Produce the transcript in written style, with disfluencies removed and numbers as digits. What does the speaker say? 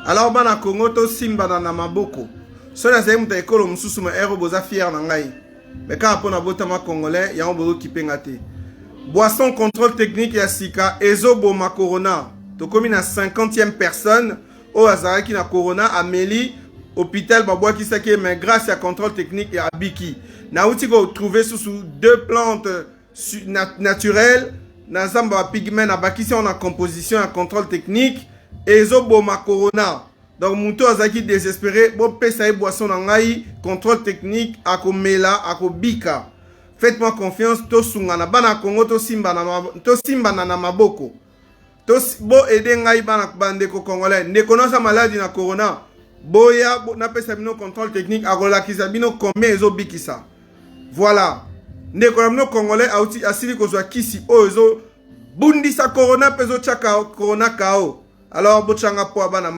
Alors bana Congo, tosimbana na maboko. Soki nazali moto ya ekolo mosusu, ma ero boza fier na ngai, mais kaka mpo nabotama Congolais, yango bozokipe nga te. Boisson Contrôle Technique ya sika ezoboma corona. Tokomi na 50e personne oyo azalaki na corona, ameli, hôpital babwakisaki ye, mais grâce ya Contrôle Technique ya abiki. Nauti kotrouver susu deux plantes naturelles na zamba, bapigments, nabakisi yango na composition ya Contrôle Technique, ezoboma corona. Donc moto azalaki désespéré, bopesa ye boisson na ngai Contrôle Technique, akomela, akobika. Faites-moi confiance, tosungana, bana Congo, tosimbana na maboko, boaider ngai, bana bandeko congolais. Ndeko nyonso maladi na corona, boya napesa bino Contrôle Technique, akolakisa bino combien ezobikisa. Voilà, ndeko na bino congolais auti asili kozwa kisi oyo ezobundisa corona mpe ezotiaka corona kao. Alors botyanga po bana.